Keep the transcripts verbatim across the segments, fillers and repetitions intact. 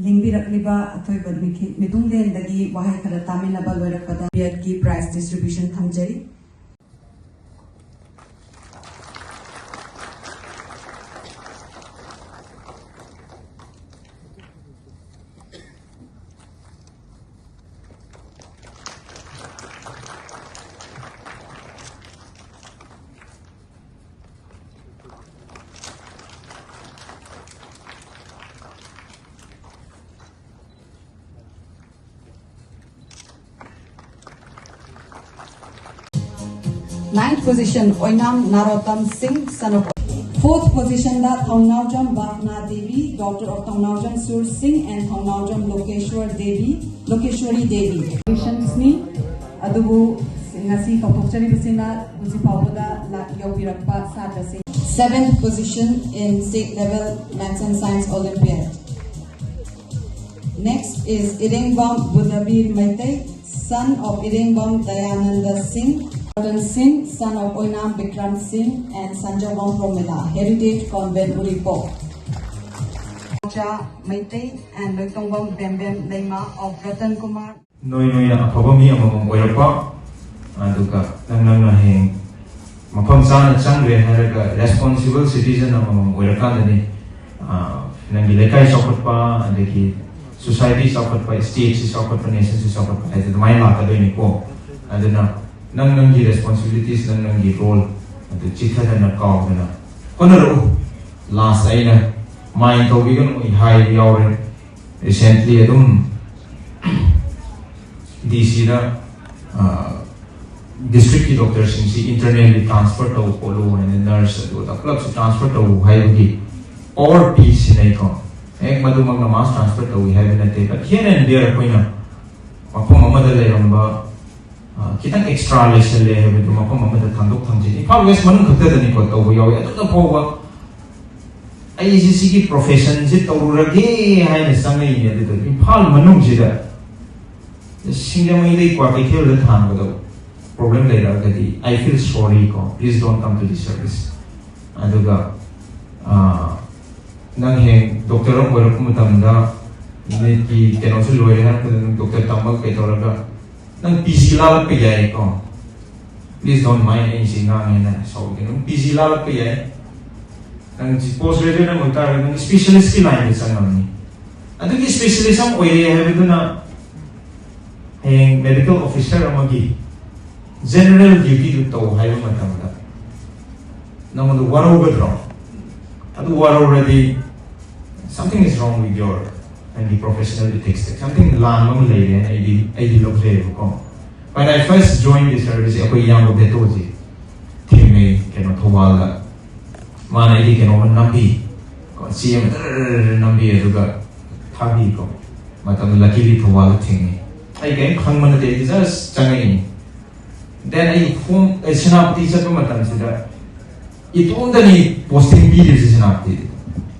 ꯂꯤꯡꯕꯤꯔꯛꯂꯤꯕ ꯑꯊꯣꯏꯕ ꯃꯤꯈꯤ-, ꯃꯤꯊꯨꯡꯂꯦꯟꯗꯒꯤ ꯋꯥꯍꯩ ꯈꯔ ꯇꯥꯃꯤꯟꯅꯕ ꯂꯣꯏꯔꯛꯄꯗ ꯕꯤ ꯑꯦꯗꯀꯤ prize distribution ꯊꯝꯖꯔꯤ꯫ Ninth position, Oinam Narottam Singh, son of. Fourth position da Thongnaojam Bhavna Devi, daughter of Thongnaojam Sur Singh and Thongnaojam Lokeshwar Devi, Lokeshwari Devi. Positions ni, ꯑꯗꯨꯕꯨ ꯉꯁꯤ ꯀꯧꯊꯣꯛꯆꯔꯤꯕꯁꯤꯅ ꯍꯧꯖꯤꯛ ꯐꯥꯎꯕꯗ ꯂꯥꯛ-, ꯌꯧꯕꯤꯔꯛꯄ ꯁꯥꯇ꯭ꯔꯁꯤꯡ꯫ Seventh position in State Level Maths and Science Olympiad. Next is Irengbam Budabir Meitei, son of Irengbam Dayananda Singh, Ratan Singh, son of Oinam Bikram Singh and Sanjawbam Promila, Heritage Convent Uripok. Cha Meitei and Loitongbam Bembem Leima of Ratan Kumar. ꯅꯣꯏ ꯅꯣꯏꯅ ꯑꯐꯕ ꯃꯤ ꯑꯃꯃꯝ ꯑꯣꯏꯔꯛꯄ, ꯑꯗꯨꯒ ꯅꯪ ꯅꯪꯅ ꯍꯌꯦꯡ ꯃꯐꯝ ꯆꯥꯅ ꯆꯪꯈ꯭ꯔꯦ ꯍꯥꯏꯔꯒ responsible citizen ꯑꯃꯃꯝ ꯑꯣꯏꯔꯀꯥꯟꯗꯅꯤ, ꯑ, ꯅꯪꯒꯤ ꯂꯩꯀꯥꯏ ꯆꯥꯎꯈꯠꯄ, ꯑꯗꯒꯤ society ꯆꯥꯎꯈꯠꯄ, stateꯁꯤ ꯆꯥꯎꯈꯠꯄ, nationꯁꯤ ꯆꯥꯎꯈꯠꯄ ꯍꯥꯏꯗꯤ ꯑꯗꯨꯃꯥꯏꯅ ꯂꯥꯛꯀꯗꯣꯏꯅꯤꯀꯣ꯫ ꯑꯗꯨꯅ ꯅꯪ ꯅꯪꯒꯤ responsibilities, ꯅꯪ ꯅꯪꯒꯤ role ꯑꯗꯨ ꯆꯤꯊꯗꯅ ꯀꯥꯎꯗꯅ ꯍꯣꯠꯅꯔꯛꯎ꯫ Last ꯑꯩꯅ mind ꯇꯧꯕꯤꯒꯅꯨ, ꯑꯩ ꯍꯥꯏꯕ ꯌꯥꯎꯔꯦ꯫ Recently ꯑꯗꯨꯝ D Cꯗ, ꯑ, districtꯀꯤ doctorꯁꯤꯡꯁꯤ internally transfer ꯇꯧ ꯈꯣꯠꯂꯨ ꯍꯥꯏꯅ, nurse ꯑꯗꯨ ꯑꯗꯥ ꯄꯨꯂꯞꯁꯨ transfer ꯇꯧ ꯍꯥꯏꯕꯒꯤ power ꯄꯤꯁꯤꯅꯩꯀꯣ꯫ ꯍꯦꯛ ꯃꯗꯨꯃꯛꯅ mass transfer ꯇꯧꯏ ꯍꯥꯏꯕ ꯅꯠꯇꯦ, but here and there ꯑꯩꯈꯣꯏꯅ ꯃꯐꯝ ꯑꯃꯗ ꯂꯩꯔꯝꯕ, ꯑ, ꯈꯤꯇꯪ extra ꯂꯩꯁꯜꯂꯦ ꯍꯥꯏꯕꯗꯨ ꯃꯐꯝ ꯑꯃꯗ ꯊꯥꯡꯗꯣꯛ ꯊꯥꯡꯖꯤꯟ, ꯏꯝꯐꯥꯜ West ꯃꯅꯨꯡ ꯈꯛꯇꯗꯅꯤꯀꯣ ꯇꯧꯕ ꯌꯥꯎꯋꯤ꯫ ꯑꯗꯨꯗ ꯐꯥꯎꯕ ꯑꯩꯁꯦ ꯁꯤꯒꯤ professionꯁꯦ ꯇꯧꯔꯨꯔꯒꯦ ꯍꯥꯏꯅ ꯆꯪꯉꯛꯏꯅꯦ꯫ ꯑꯗꯨꯗ ꯏꯝꯐꯥꯜ ꯃꯅꯨꯡꯁꯤꯗ ꯁꯤꯡꯖꯃꯩꯗꯩ ꯀ꯭ꯋꯥꯀꯩꯊꯦꯜꯗ ꯊꯥꯡꯕꯗ problem ꯂꯩꯔꯛꯑꯒꯗꯤ, I feel sorry ꯀꯣ, please don't come to this service꯫ ꯑꯗꯨꯒ, ꯑ, ꯅꯪ ꯍꯌꯦꯡ doctor ꯑꯃ ꯑꯣꯏꯔꯛꯄ ꯃꯇꯝꯗ ꯅꯤꯠꯀꯤ ꯀꯩꯅꯣꯁꯨ ꯂꯣꯏꯔꯦ ꯍꯥꯏꯔꯛꯄꯗ ꯅꯪ ꯗꯣꯛꯇꯔ ꯇꯝꯕ ꯀꯩꯗꯧꯔꯒ ꯅꯪ ꯄꯤ ꯖꯤ ꯂꯥꯜꯂꯛꯄ ꯌꯥꯏꯀꯣ꯫ Please don't mind ꯑꯩ ꯁꯤ ꯉꯥꯡꯉꯦꯅ ꯁꯥꯎꯒꯦ꯫ ꯅꯪ ꯄꯤ ꯖꯤ ꯂꯥꯜꯂꯛꯄ ꯌꯥꯏ꯫ ꯅꯪ ꯄꯣꯁ ꯒ꯭ꯔꯦꯖꯨꯑꯦꯠ ꯑꯃ ꯑꯣꯏꯇꯥꯔꯒꯗꯤ ꯅꯪ ꯁ꯭ꯄꯦꯁꯤꯌꯦꯂꯤꯁꯀꯤ ꯂꯥꯏꯟꯗ ꯆꯪꯉꯕꯅꯤ꯫ ꯑꯗꯨꯒꯤ ꯁ꯭ꯄꯦꯁꯤꯌꯦꯂꯤꯁ ꯑꯃ ꯑꯣꯏꯔꯦ ꯍꯥꯏꯕꯗꯨꯅ ꯍꯌꯦꯡ ꯃꯦꯗꯤꯀꯦꯜ ꯑꯣꯐꯤꯁꯔ ꯑꯃꯒꯤ ꯖꯦꯅꯔꯦꯜ ꯗ꯭ꯌꯨꯇꯤꯗꯨ ꯇꯧ ꯍꯥꯏꯕ ꯃꯇꯝꯗ ꯅꯉꯣꯟꯗ ꯋꯥꯔꯧꯒꯗ꯭ꯔꯣ? ꯑꯗꯨ ꯋꯥꯔꯧꯔꯗꯤ something is wrong with your ꯅꯪꯒꯤ professional ethics꯫ Something ꯂꯥꯟꯕ ꯑꯃ ꯂꯩꯔꯦ ꯍꯥꯏꯅ ꯑꯩꯗꯤ ꯑꯩꯗꯤ ꯂꯧꯖꯩꯑꯕꯀꯣ꯫ When I first joined the service ꯑꯩꯈꯣꯏ ꯏꯌꯥꯝꯕ ꯕꯦꯇꯣꯁꯦ ꯊꯦꯡꯅꯩ ꯀꯩꯅꯣ ꯊꯧꯕꯥꯜꯗ꯫ ꯃꯥꯅ ꯑꯩꯒꯤ ꯀꯩꯅꯣꯝꯃ ꯅꯝꯕꯤ ꯀꯣ, ꯆꯦ ꯑꯃ ꯗꯔꯔ ꯅꯝꯕꯤ ꯑꯗꯨꯒ ꯊꯥꯕꯤꯀꯣ꯫ ꯃꯇꯝꯗꯨ luckily ꯊꯧꯕꯥꯜꯗ ꯊꯦꯡꯅꯩ꯫ ꯑꯩ ꯀꯔꯤꯝ ꯈꯪꯕ ꯅꯠꯇꯦ, ꯑꯩꯗꯤ just ꯆꯪꯉꯛꯏꯅꯤ꯫ Then ꯑꯩ ꯈꯣꯡ ꯑꯩ ꯁꯦꯅꯥꯄꯇꯤ ꯆꯠꯄ ꯃꯇꯝꯁꯤꯗ ꯏꯇꯣꯝꯇꯅꯤ posting ꯄꯤꯔꯤꯁꯦ ꯁꯦꯅꯥꯄꯇꯤꯗ꯫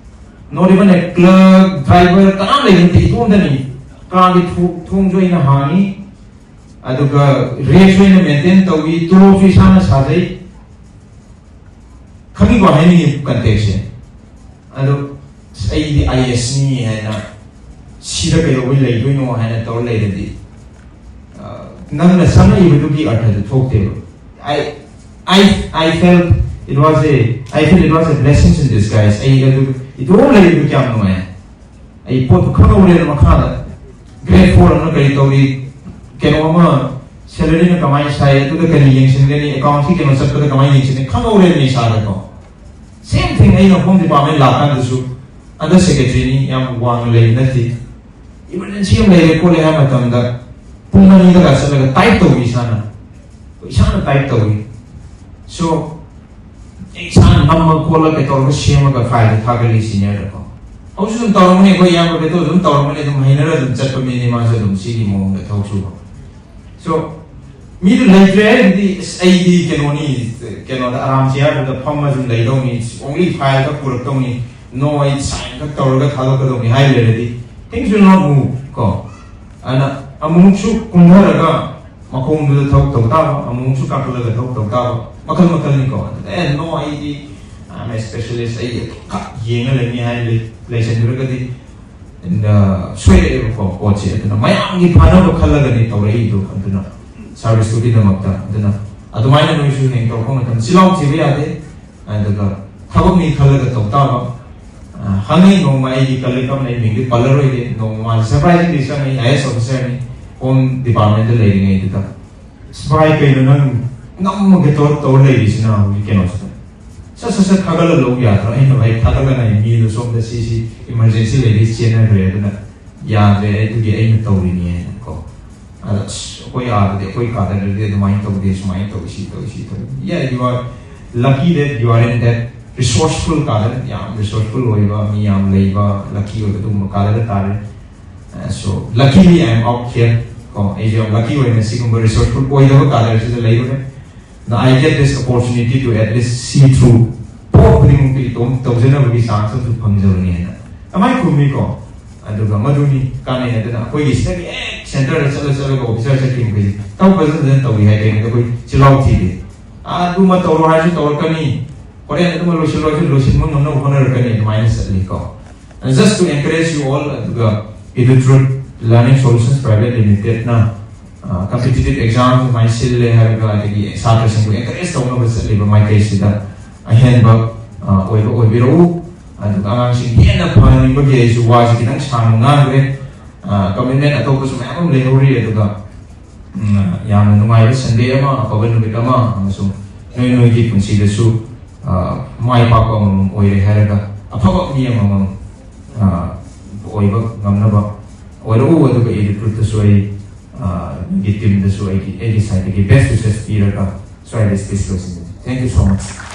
Not even a clerk, driver ꯀꯅꯥꯝ ꯂꯩꯕ ꯅꯠꯇꯦ, ꯏꯇꯣꯝꯇꯅꯤ꯫ ꯀꯥꯒꯤ ꯊꯣ- ꯊꯣꯡꯁꯨ ꯑꯩꯅ ꯍꯥꯡꯉꯤ, ꯑꯗꯨꯒ ꯔꯦꯠꯁꯨ ꯑꯩꯅ ꯃꯦꯟꯇꯦꯟ ꯇꯧꯏ, ꯇꯣꯂꯣꯞꯁꯨ ꯏꯁꯥꯅ ꯁꯥꯖꯩ꯫ ꯈꯪꯉꯤꯀꯣ ꯍꯥꯏꯅꯤꯡꯉꯤ ꯀꯟꯇꯦꯛꯁꯁꯦ? ꯑꯗꯣ ꯑꯁ, ꯑꯩꯗꯤ ꯑꯥꯏ ꯑꯦꯁꯅꯤ ꯍꯥꯏꯅ ꯁꯤꯗ ꯀꯩꯗꯧꯕꯩ ꯂꯩꯗꯣꯏꯅꯣ ꯍꯥꯏꯅ ꯇꯧꯔ ꯂꯩꯔꯗꯤ, ꯑ, ꯅꯪꯅ ꯆꯪꯉꯛꯏꯕꯗꯨꯒꯤ ꯑꯔꯊꯗꯨ ꯊꯣꯛꯇꯦꯕ꯫ I I I felt it was a I feel it was a blessings in disguise꯫ ꯑꯩ ꯑꯗꯨ ꯏꯇꯣꯝ ꯂꯩꯕꯗꯨ ꯀꯌꯥꯝ ꯅꯨꯡꯉꯥꯏ꯫ ꯑꯩ ꯄꯣꯠꯇꯨ ꯈꯪꯍꯧꯔꯦꯅ ꯃꯈꯥꯗ ꯒ꯭ꯔꯦꯠ ꯐꯣꯔ ꯑꯃꯅ ꯀꯔꯤ ꯇꯧꯔꯤ, ꯀꯩꯅꯣ ꯑꯃ ꯁꯦꯂꯔꯤꯅ ꯀꯃꯥꯏꯅ ꯁꯥꯏ, ꯑꯗꯨꯗ ꯀꯔꯤ ꯌꯦꯡꯁꯤꯟꯒꯅꯤ, ꯑꯦꯀꯥꯎꯟꯁꯤ ꯀꯩꯅꯣ ꯆꯠꯄꯗ ꯀꯃꯥꯏꯅ ꯌꯦꯡꯁꯤꯟꯒꯅꯤ ꯈꯪꯍꯧꯔꯦꯅ ꯏꯁꯥꯗꯀꯣ꯫ Same thing ꯑꯩꯅ ꯍꯣꯝ ꯗꯤꯄꯥꯔꯠꯃꯦꯟ ꯂꯥꯛꯀꯥꯟꯗꯁꯨ ꯑꯟꯗꯔ ꯁꯦꯀ꯭ꯔꯦꯇꯔꯤꯅꯤ, ꯌꯥꯝ ꯋꯥꯡꯅ ꯂꯩꯕ ꯅꯠꯇꯦ꯫ ꯏꯃꯔꯖꯦꯟꯁꯤ ꯑꯃ ꯂꯩꯔꯦ ꯈꯣꯠꯂꯦ ꯍꯥꯏꯕ ꯃꯇꯝꯗ ꯄꯨꯡ ꯑꯅꯤꯗꯒ ꯆꯠꯂꯒ ꯇꯥꯏꯞ ꯇꯧꯏ ꯏꯁꯥꯅ꯫ ꯏꯁꯥꯅ ꯇꯥꯏꯞ ꯇꯧꯏ꯫ So ꯑꯩ ꯏꯁꯥꯅ ꯅꯝꯃ ꯈꯣꯠꯂ ꯀꯩ ꯇꯧꯔꯒ ꯁꯦꯝꯃꯒ ꯐꯥꯏꯜꯗ ꯊꯥꯒꯠꯂꯤ ꯁꯤꯅꯤꯌꯔꯗꯀꯣ꯫ ꯍꯧꯖꯤꯛꯁꯨ ꯑꯗꯨꯝ ꯇꯧꯔꯝꯒꯅꯤ, ꯑꯩꯈꯣꯏ ꯏꯌꯥꯝꯕ ꯕꯦꯇꯣꯁꯨ ꯑꯗꯨꯝ ꯇꯧꯔꯝꯒꯅꯤ, ꯑꯗꯨꯝ ꯍꯩꯅꯔ ꯑꯗꯨꯝ ꯆꯠꯄ ꯃꯤꯅꯤ ꯃꯥꯁꯨ ꯑꯗꯨꯝ ꯁꯤꯒꯤ ꯃꯑꯣꯡꯗ ꯊꯕꯛ ꯁꯨꯕ꯫ So ꯃꯤꯗꯨ ꯂꯩꯇ꯭ꯔꯦ ꯍꯥꯏꯔꯒꯗꯤ ꯑꯁ ꯑꯩꯗꯤ ꯀꯩꯅꯣꯅꯤ, ꯀꯩꯅꯣꯗ ꯑꯔꯥꯝ ꯆꯤꯌꯥꯔꯗꯨꯗ ꯐꯝꯃ ꯁꯨꯝ ꯂꯩꯗꯧꯅꯤ, ꯑꯣꯡꯂꯤ ꯐꯥꯏꯜ ꯈꯛ ꯄꯨꯔꯛꯇꯧꯅꯤ, ꯅꯣ ꯑꯩ ꯁꯥꯏꯟ ꯈꯛ ꯇꯧꯔꯒ ꯊꯥꯗꯣꯛꯀꯗꯧꯅꯤ ꯍꯥꯏ ꯂꯩꯔꯗꯤ things will not move ꯀꯣ꯫ ꯑꯗꯨꯅ ꯑꯃꯨꯛꯁꯨ ꯀꯨꯝꯊꯔꯒ ꯃꯈꯣꯡꯗꯨꯗ ꯊꯕꯛ ꯇꯧ ꯇꯥꯕ, ꯑꯃꯨꯛꯁꯨ ꯀꯥꯈꯠꯂꯒ ꯊꯕꯛ ꯇꯧ ꯇꯥꯕ, ꯃꯈꯜ ꯃꯈꯜꯅꯤꯀꯣ꯫ ꯑꯗꯨꯗ ꯑꯦ ꯅꯣ ꯑꯩꯗꯤ I'm a specialist, ꯑꯩ ꯈꯛ ꯌꯦꯡꯉ ꯂꯩꯅꯤ ꯍꯥꯏꯅ ꯂꯩ- ꯂꯩꯁꯟꯈ꯭ꯔꯒꯗꯤ ꯁꯣꯏꯔꯛꯑꯦꯕꯀꯣ ꯄꯣꯠꯁꯦ꯫ ꯑꯗꯨꯅ ꯃꯌꯥꯝꯒꯤ ꯐꯅꯕ ꯈꯜꯂꯒꯅꯤ ꯇꯧꯔꯛꯏꯗꯣ꯫ ꯑꯗꯨꯅ ꯁꯥꯔꯚꯤꯁꯇꯨꯒꯤꯗꯃꯛꯇ꯫ ꯑꯗꯨꯅ ꯑꯗꯨꯃꯥꯏꯅ ꯅꯣꯏꯁꯨ ꯍꯌꯦꯡ ꯇꯧꯔꯛꯄ ꯃꯇꯝꯗ ꯆꯤꯜꯍꯥꯎ ꯊꯤꯕ ꯌꯥꯗꯦ꯫ ꯑꯗꯨꯒ ꯊꯕꯛꯅꯤ ꯈꯜꯂꯒ ꯇꯧ ꯇꯥꯕ꯫ ꯑ, ꯍꯪꯉꯤ ꯅꯣꯡꯃ ꯑꯩꯒꯤ ꯀꯂꯤꯛ ꯑꯃꯅ, ꯑꯩ ꯃꯤꯡꯗꯤ ꯄꯜꯂꯔꯣꯏꯒꯦ, ꯅꯣꯡꯃ ꯃꯥꯁꯦ ꯁꯔꯄ꯭ꯔꯥꯏꯖꯤꯡꯂꯤ ꯆꯪꯉꯤ, ꯑꯥꯏ ꯑꯦꯁ ꯑꯣꯐꯤꯁꯔꯅꯤ, ꯍꯣꯝ ꯗꯤꯄꯥꯔꯠꯃꯦꯟꯇ ꯂꯩꯔꯤꯉꯩꯗꯨꯗ, "ꯁꯤꯐꯥꯏ, ꯀꯩꯅꯣ ꯅꯪ ꯅꯝꯃꯒ ꯇꯧꯔ ꯇꯧꯔ ꯂꯩꯔꯤꯁꯤꯅ ꯍꯧꯖꯤꯛ ꯀꯩꯅꯣꯁꯤꯗ? ꯁꯠ ꯁꯠ ꯁꯠ ꯊꯥꯒꯠꯂ ꯂꯧ ꯌꯥꯗ꯭ꯔꯣ?" ꯑꯩꯅ, "ꯚꯥꯏ, ꯊꯥꯒꯠꯂꯒ ꯃꯤꯗꯣ ꯁꯣꯝꯗ ꯁꯤ ꯁꯤ ꯏꯃꯔꯖꯦꯟꯁꯤ ꯂꯩꯔꯤ, ꯆꯦꯟꯅꯈ꯭ꯔꯦ, ꯑꯗꯨꯅ ꯌꯥꯗ꯭ꯔꯦ, ꯑꯗꯨꯒꯤ ꯑꯩꯅ ꯇꯧꯔꯤꯅꯤ" ꯍꯥꯏꯅ ꯀꯣ꯫ ꯑꯗ ꯑꯁ, ꯑꯩꯈꯣꯏ ꯑꯥꯗꯗꯤ, ꯑꯩꯈꯣꯏ ꯀꯥꯗꯔꯗꯗꯤ ꯑꯗꯨꯃꯥꯏꯅ ꯇꯧꯗꯦ, ꯁꯨꯃꯥꯏꯅ ꯇꯧꯏ, ꯁꯤ ꯇꯧꯏ, ꯁꯤ ꯇꯧꯏ꯫ Yeah, you are lucky that you are in that resourceful cadre, ꯌꯥꯝ ꯔꯤꯁꯣꯔꯁꯐꯨꯜ ꯑꯣꯏꯕ, ꯃꯤ ꯌꯥꯝ ꯂꯩꯕ, ꯂꯛꯀꯤ ꯑꯣꯏꯕ ꯑꯗꯨꯒꯨꯝꯕ ꯀꯥꯗꯔꯗ ꯇꯥꯔꯦ꯫ Uh, so luckily I am out here. ꯀꯣ, ꯑꯩꯁꯨ ꯌꯥꯝ ꯂꯛꯀꯤ ꯑꯣꯏꯅ ꯁꯤꯒꯨꯝꯕ ꯔꯤꯁꯣꯔꯁꯐꯨꯜ ꯑꯣꯏꯗꯕ ꯀꯥꯗꯔꯁꯤꯗ ꯂꯩꯔꯨꯔꯦ꯫ Now I get this opportunity to at least see through ꯄꯣꯠ ꯈꯨꯗꯤꯡꯃꯛꯇ ꯏꯇꯣꯝ ꯇꯧꯖꯅꯕꯒꯤ ꯆꯥꯟꯁ ꯑꯃꯁꯨ ꯐꯪꯖꯕꯅꯤ ꯍꯥꯏꯅ ꯑꯗꯨꯃꯥꯏꯅ ꯈꯨꯝꯃꯤꯀꯣ꯫ ꯑꯗꯨꯒ ꯃꯗꯨꯅꯤ ꯀꯥꯟꯅꯩ꯫ ꯑꯗꯨꯅ ꯑꯩꯈꯣꯏꯒꯤ ꯁꯤꯗꯒꯤ ꯍꯦꯛ ꯁꯦꯟꯇꯔꯗ ꯆꯠꯂ ꯆꯠꯂꯒ ꯑꯣꯐꯤꯁꯔ ꯆꯠꯈꯤꯕ ꯃꯈꯩꯁꯦ ꯊꯕꯛ ꯐꯖ ꯐꯖꯅ ꯇꯧꯏ ꯍꯥꯏ꯫ ꯀꯩꯒꯤꯅꯣꯗ ꯑꯩꯈꯣꯏ ꯆꯤꯜꯍꯥꯎ ꯊꯤꯗꯦ꯫ "ꯑꯗꯨꯃ ꯇꯧꯔꯣ" ꯍꯥꯏꯔꯁꯨ ꯇꯧꯔꯛꯀꯅꯤ, "ꯍꯣꯔꯦꯟ ꯑꯗꯨꯃ ꯂꯣꯏꯁꯤꯜꯂꯣ" ꯍꯥꯏꯔꯁꯨ ꯂꯣꯏꯁꯤꯟꯕ ꯉꯝꯅꯕ ꯍꯣꯠꯅꯔꯛꯀꯅꯤ꯫ ꯑꯗꯨꯃꯥꯏꯅ ꯆꯠꯂꯤꯀꯣ꯫ And just to encourage you all, ꯑꯗꯨꯒ Edutrut Learning Solutions Private Limitedꯅ, ꯑ, competitive exam ꯑꯗꯨꯃꯥꯏꯅ ꯁꯤꯜꯂꯦ ꯍꯥꯏꯔꯒ, ꯑꯗꯒꯤ ꯁꯥꯇ꯭ꯔꯁꯤꯡꯕꯨ encourage ꯇꯧꯅꯕ ꯆꯠꯂꯤꯕ ꯃꯥꯏꯀꯩꯁꯤꯗ ꯑꯍꯦꯟꯕ, ꯑ, ꯑꯣꯏꯕ ꯑꯣꯏꯕꯤꯔꯛꯎ꯫ ꯑꯗꯨꯒ ꯑꯉꯥꯡꯁꯤꯡ ꯍꯦꯟꯅ ꯐꯍꯟꯅꯤꯡꯕꯒꯤ ꯑꯩꯁꯨ ꯋꯥꯁꯤ ꯈꯤꯇꯪ ꯁꯥꯡꯅ ꯉꯥꯡꯈ꯭ꯔꯦ꯫ ꯑ, commitment ꯑꯇꯣꯞꯄꯁꯨ ꯃꯌꯥꯝ ꯑꯃ ꯂꯩꯍꯧꯔꯤ꯫ ꯑꯗꯨꯒ, ꯎꯝ, ꯌꯥꯝꯅ ꯅꯨꯡꯉꯥꯏꯕ Sunday ꯑꯃ, ꯑꯐꯕ ꯅꯨꯃꯤꯠ ꯑꯃ, ꯑꯃꯁꯨꯡ ꯅꯣꯏ ꯅꯣꯏꯒꯤ ꯄꯨꯟꯁꯤꯗꯁꯨ, ꯑ, ꯃꯥꯏ ꯄꯥꯛꯄ ꯑꯃꯃꯝ ꯑꯣꯏꯔꯦ ꯍꯥꯏꯔꯒ, ꯑꯐꯕ ꯃꯤ ꯑꯃꯃꯝ, ꯑ, ꯑꯣꯏꯕ ꯉꯝꯅꯕ ꯑꯣꯏꯔꯛꯎ꯫ ꯑꯗꯨꯒ Edutrutꯇꯁꯨ ꯑꯩ, ꯑ, ꯅꯣꯏꯒꯤ ꯇꯤꯝꯗꯁꯨ ꯑꯩꯒꯤ, ꯑꯩꯒꯤ ꯁꯥꯏꯠꯇꯒꯤ best wishes ꯄꯤꯔꯒ ꯁ꯭ꯋꯥꯏꯗ speech ꯂꯣꯏꯁꯤꯟꯖꯒꯦ꯫ Thank you so much.